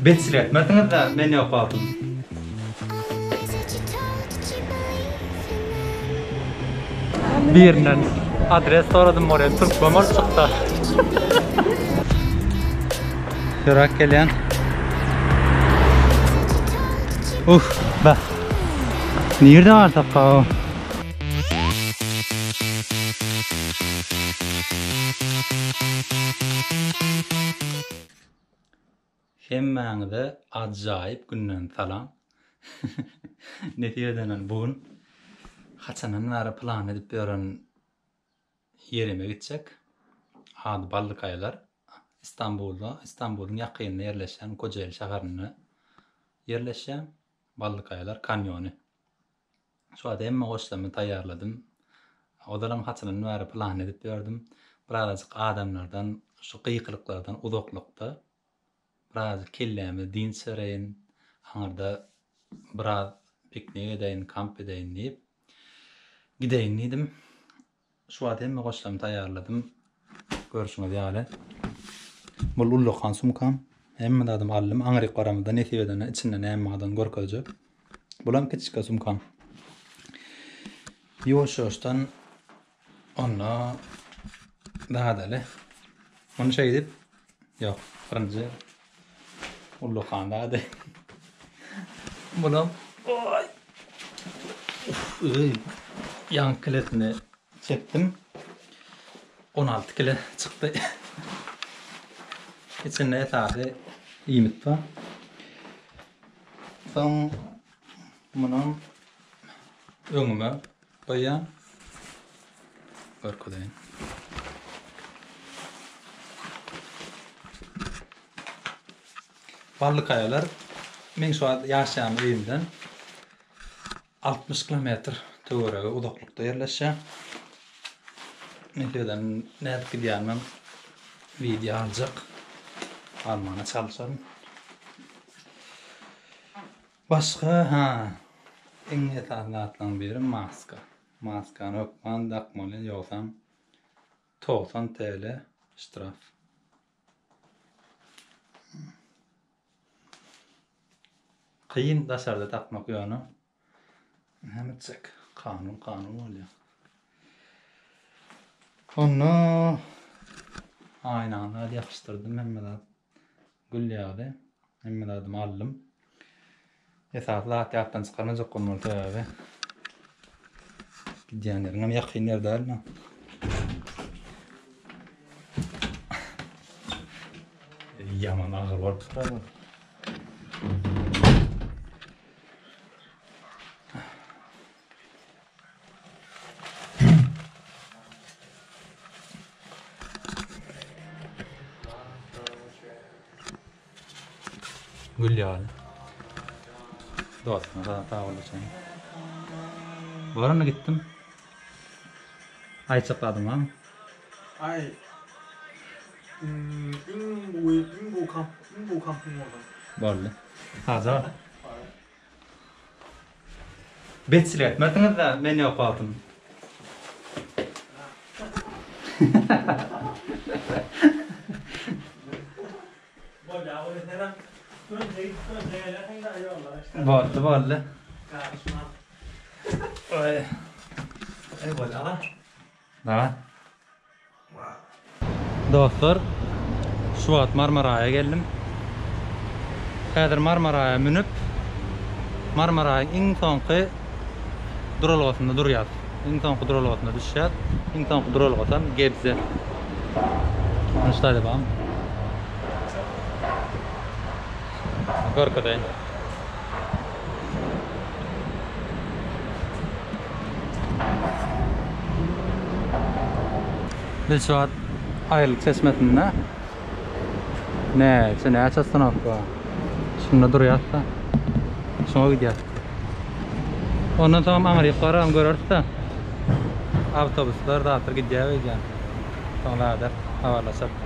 Betçilik etmersiňiz-dä, men ýok wagtym. Birinden adres soradym bolýan türkmen bolup çykdy. Ýöräp gelýän. Uf, bä. Nirde barsak-a? Hemmäňize ajaýyp günden salam. Nesip edenden bu gün haçandan bäri plan edip ýören ýerime gitjek. Ady Ballykaýalar. Istanbulda, Istanbulyň ýakynynda ýerleşýän Kojaeli şäherinde ýerleşýän Ballykaýalar kanýony. Şu wagt hemme goşlarymy taýýarladym. Ozalam haçandan bäri plan edip ýördüm. Birazajyk adamlardan, şu gykylyklardan uzaklykda birazajyk kelläme dynç bereýin, aňyrda biraz piknik edeýin, kamp edeýin diýip gideýin diýdim. Şu wagt hemme goşlarymy taýýarladym. Görşüňiz ýaly. Bul ullakan sumkam. Hemme zadymy aldym. Aňryk baramyzda nesip edende içinde näme bardygyny görkezjek. Bulam kiçijik sumkam. Ýuwaş-ýuwaşdan onda zadaly. Muny şeýdip, ýok, birinji ullakan zady. Bulam oý. Uff, ýaňky kilesini çekdim. 16 kile çykdy. İçinde esasy iýmit bar. Soň munam öňüme goýýan. Görkezeýin. Ballykaýalar meň şu wagt ýaşaýan öýümden 60 kilometr töweregi uzaklykda ýerleşýär. Meselem, nädip gidýänimem wideo aljak. Almana çalşaryn. Başga, ha, iň esasy zatlaryň biri maska. Maskany hökman dakmaly, ýogsam 90 TL ştraf. Kyn daşarda tapmak ýöne näme etjek kanun kanun bolýar. Onda aýnany zat ýapyşdyrdym hemme zat gül ýaly hemme zadymy aldym. Esasy zat ýatdan çykarmajak bolmaly sebäbi gidýän ýeriň hem ýakyn ýer dälmi? Ýaman agyr bolupdyr bu. Gül ýaly. Dostum, sag bolsun. Barana gitdim. Aýtjak zadyň barmy? Aý. Iň gowy, iň gowy kamp, iň gowy kampyň bolsun. Boldy. Sagja bol. Betçilik etmersiňiz-dä, men ýok wagtym. Boldy, boldy. Oý. Eý, boldy, aga. Dawa. Dostlar, şu wagt Marmaraýa geldim. Häzir Marmaraýa münüp, Marmaraýyň iň soňky duralgasynda durýas. Iň soňky duralgasynda düşýäs. Iň soňky duralgasam Gebze. Şu taýda barmy? Görkezeýin. Biz şu wagt Aýrylyk çeşmesinde näçe näçe ostanowka bar. Şunda durýas-da. Şoňa gidýäs. Ondan soňam aňryk barabam göreris-de. Awtobuslar zatlar gidýär öýdýän. Soň zada habarlaşarys.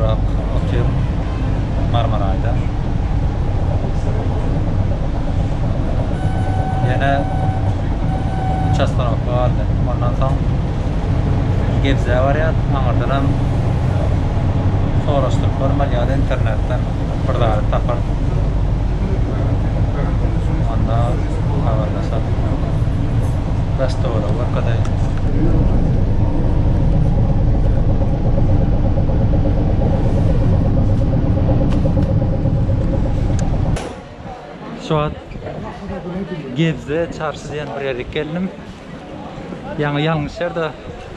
gowrak otyr Marmaraýda. Ýene üç ostanowka galdy. Ondan soň Gebzä barýas. Aňyrdanam soraşdyryp görmeli ýa-da internetden bir zady taparys. Onda habarlaşarys. Daş-töweregi görkezeýin. Şu wagt Gebze çarşy diýen bir ýere geldim. Ýaňy ýalňyş ýerde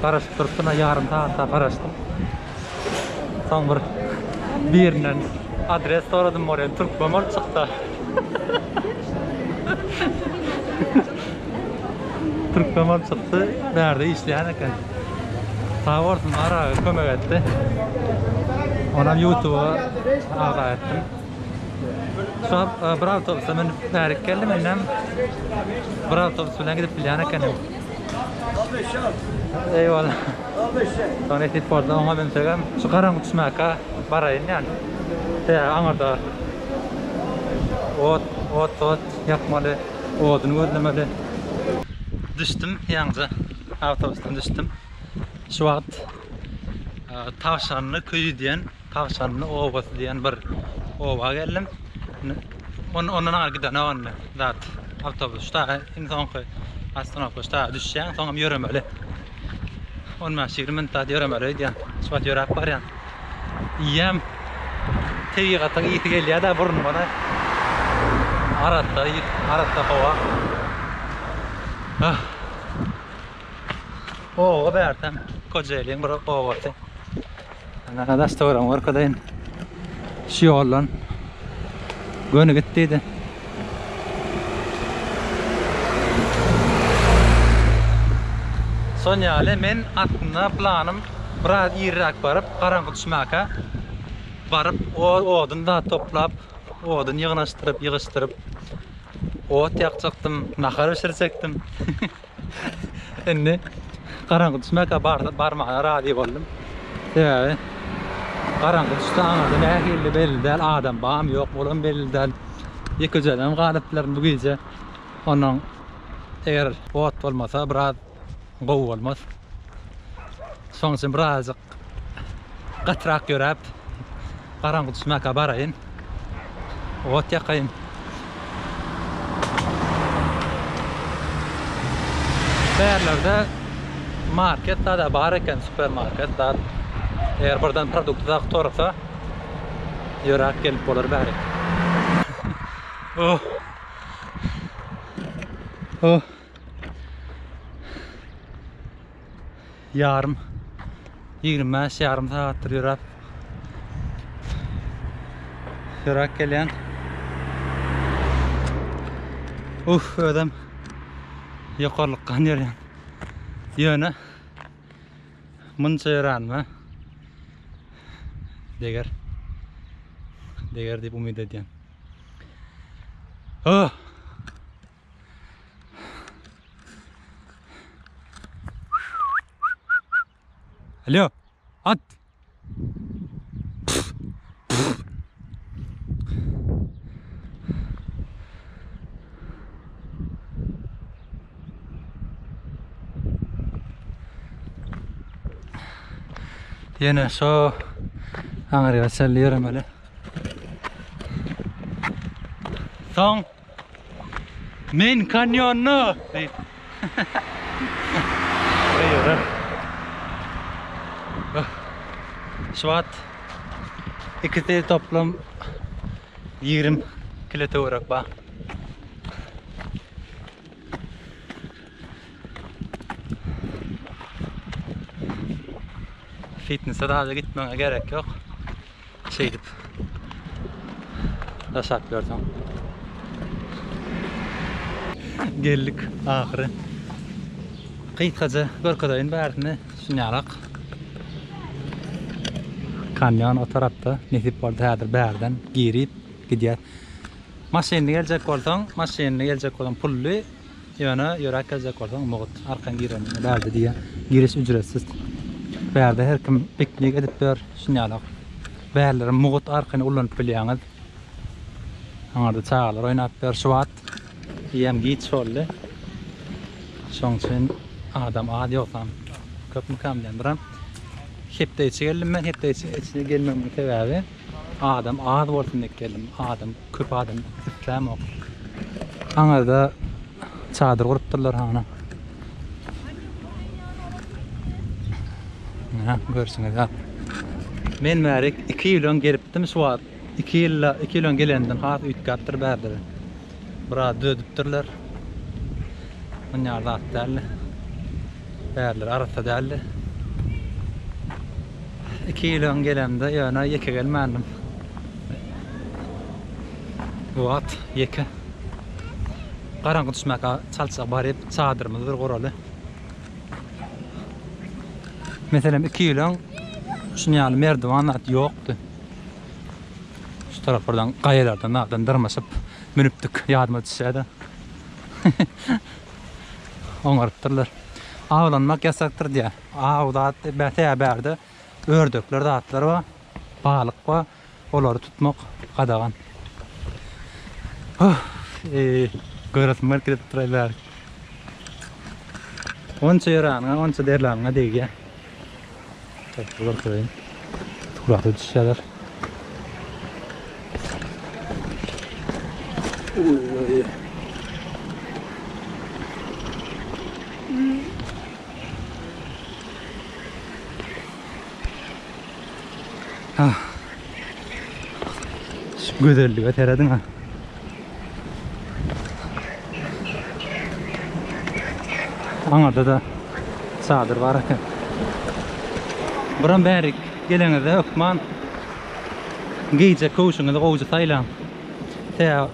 garaşyp durupdym, ýarym sagat garaşdym. Soň bir birinden adres soradym, ol türkmen bolup çykdy. Türkmen bolup çykdy, bärde işleýän eken. Sag bolsun, ara kömek etdi. Onam YouTube'a agza etdim. Şu e, bir awtobusa münüp bärik geldim, indem bir awtobus bilen gidip bilýän ekenim. Eyvallah. Soň nesip bolsa oňa münsegem şu garaňky düşmäkä baraýyn ýani. Sebäbi aňyrda ot, ot, ot ýakmaly, odun gözlemeli. Düşdüm ýaňja awtobusdan düşdüm. Şu wagt Tawşanly köýi diýen, Tawşanly obasy diýen bir oba geldim. Ondan aňry gidenok indi zat awtobus. Şu taýy iň soňky ostanowka şu taýa düşýäň, soňam ýöremeli. 15-20 minut zat ýöremeli öýdýän. Şu wagt ýöräp barýan. Iýem tebigatyň ysy gelýär-de burnuma. Arassa ys, arassa howa. Ah. Oba bärsem Kojaeliň bir obasy. Ana daş töweregini görkezeýin. Şu ýoldan göni git diýdi. Şon ýaly men aslynda planym biraz irräk baryp, garaňky düşmäkä baryp, odun zat toplap, odun ýygnaşdyryp, ýygyşdyryp, ot ýakjakdym, nahar bişirjekdim. Indi garaňky düşmäkä barmaga razy boldum. Sebäbi garaňky düşse aňyrda nähili belli däl, adam barmy ýokmy olam belli däl. Ýekejenem galyp bilerin bu gije. Ondan eger ot bolmasa biraz gowy bolmaz. Şonuň üçin birazajyk gatyrak ýöräp, garaňky düşmäkä baraýyn. Ot ýakaýyn. Bärlerde market zada bar eken, supermarket zat. Eger birden produkt zat gutarsa, ýöräp gelip bolar bärik. Oh. Oh. Ýarym, 25 ýarym sagatdyr ýöräp ýöräp gelýän. Uf, özem ýokarlykdan ýörýän. Ýöne munça ýöränime deger. Deger diýip umyt edýän. Oh! Alo, at. Ýene şo aňryga çenli ýöremeli. Soň Men kanýonda diýip. Gygyrar. Şu wagt ikisi toplam 20 kilo töwerek bar. Fitnese daha da gitmene gerek yok. Şeýdip daşap ýörseň. Geldik ahyry. Gysgaça görkezeýin bärisini şunýalak. Kanýon o tarapda. Nesip bolsa häzir bärden girip gidýäs. Maşynly geljek bolsaň, maşynly geljek bolsaň pully, ýöne ýöräp geljek bolsaň mugt. Arkaýyn gireniňde bärde diýýär. Giriş ücretsiz. Bärde her kim piknik edip ýör şunýalak. Bärleri mugt arkaýyn ulanyp bilýäňiz. Aňyrda çagalar oýnap ýör şu wagt. Eýýäm giç boldy. Şoň üçin adam az ýogsam köpmükäm diýen. Biram hepde içi geldim men. Hepde içi içine gelmegimiň sebäbi adam az bolsun diýip geldim. Adam köp adam islämok. Aňyrda çadyr gurupdyrlar hana. Ýa, görşüňiz ýaly. Men bärik 2 ýyl öň gelipdim şu wagt. 2 ýylda, 2 ýyl öň gelenden has üýtgäpdir bärleri. Biraz düzedipdirler. Munýar zat däldi. Bärler arassa däldi. 2 ýyl öň gelemde ýöne ýeke gelmändim. Bu wagt ýeke. Garaňky düşmäkä çaltjak baryp çadyrymyzy bir guraly. Meselem 2 ýyl öň şuny ýaly merdiwan zat ýokdy. Şu taraplardan gaýalardan zatdan dyrmaşyp münüpdik ýadyma düşýär-de. Oňarypdyrlar. Awlanmak ýasakdyr diýýär. Aw zat sebäbi bärde ördekler zatlar bar, balyk bar. Olary tutmak gadagan. Huh, eý, göresim gelip gidip bäri. Onça ýöräniňe, onça derläniňe degýär. Çekip görkezeýin. Surata düşýärler. Uy, uy. Şu gözellige serediň ha. Aňarda da çadyr bar eken. Buram bärik geleňizde hökman geýjek köwşüňizi gowja saýlaň. Sebäbi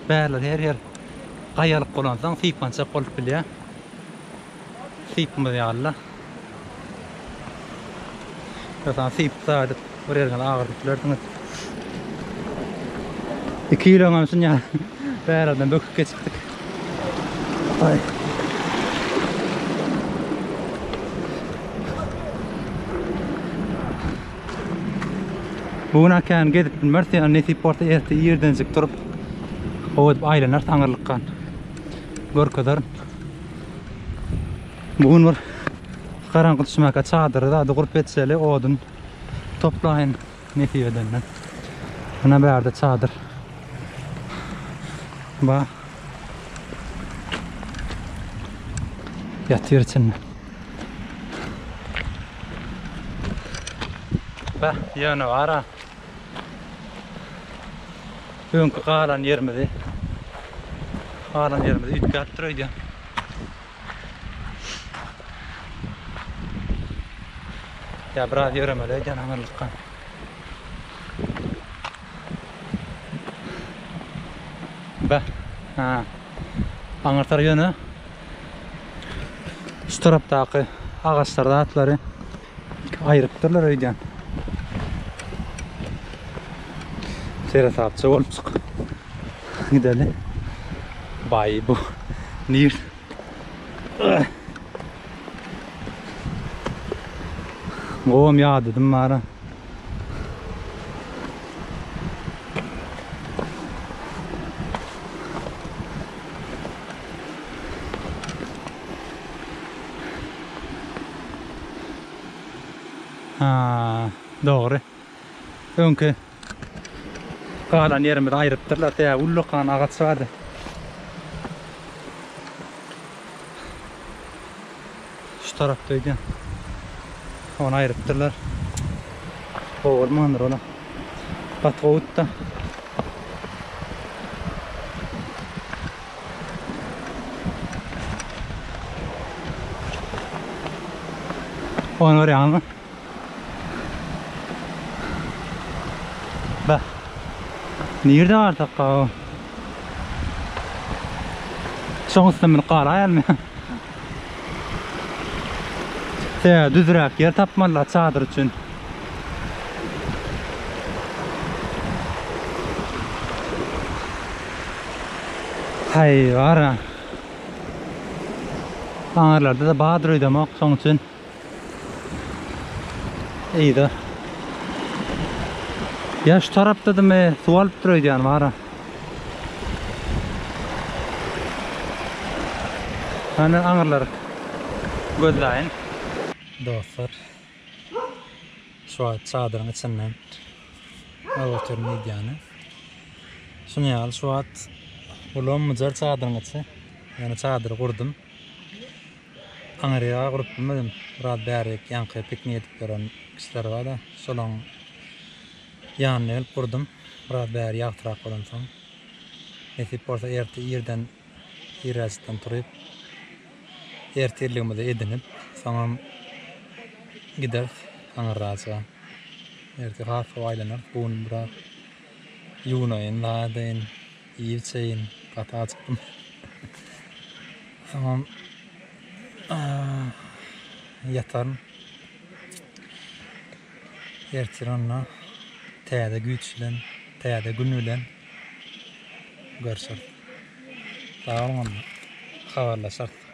bärler her ýer gaýalyk bolansoň sypançak bolup bilýär. Sypmaz ýaly-la. Ýogsam sypsa edip bir ýeriňizi agyrdyp bilersiňiz. 2 ýyl öňem şunýa bärden böküp geçipdik. Aý. Bu gün kän gezip bilmeris, ýöne nesip bolsa erte irdenjik turup, gowy edip aýlanarys aňyrlykdan. Görkezerin. Bu gün bir garaňky düşmäkä çadyry zady gurup ýetişeli, odun toplaýyn nesip edenden. Mine bärde çadyr. Ba. Ýatyr içinde. Beh, ýöne bar-a. Öňki galan ýerimizi galan ýerimizi üýtgäpdir öýdýän. Ýa biraz ýöremeli öýdýän aňyrlykdan. Beh. Ha. Aňyrtar ýöne şu tarapdaky agaçlar zatlary Aýrypdyrlar öýdýän. Seresapça bolup çyk. Gideli. Baý bu. Nir. Gowam ýadadym bara. Ha, dogry. Öňki galan ýerimizi aýrypdyrlar. Sebäbi ullakan agaç bardy. Şu tarapda öýdýän. Ony aýrypdyrlar. Gowy bolmandyr ola. Gaty gowutda. Ony görýäňizmi? Beh. Nirde barsak o? Şoň üstüne münüp galaýalmy? Sebäbi düzräk ýer tapmalylar çadyr üçin. Haý, bar-a. Aňyrlarda-da bardyr öýdemok, şoň üçin yza. Ýa şu tarapdadymy suw alypdyr öýdýän bara. Hany aňyrlary gözläýin. Dostlar, şu wagt çadyryň içinden alyp otyryn wideony. Şuny ýaly şu wagt bulam myjar çadyryň içi. Ýöne çadyry gurdum. Aňyrýaga gurup bilmedim. Biraz bärik ýaňky piknik edip ýören kişiler bar-da, şolaň ýanyna gelip gurdum. Biraz bäri ýagtyrak bolansoň. Nesip bolsa erte irden irräjikden turup, ertirligimizi edinip, soňam gideris aňyrraja. Ertir has gowy aýlanarys. Bu gün biraz ýuwunaýyn, zat edeýin. Iýip içeýin, gaty ajykdym. Soňam ýataryn. Ertir onda täze güýç bilen, täze gün bilen görşeris. Sag boluň onda. Habarlaşarys.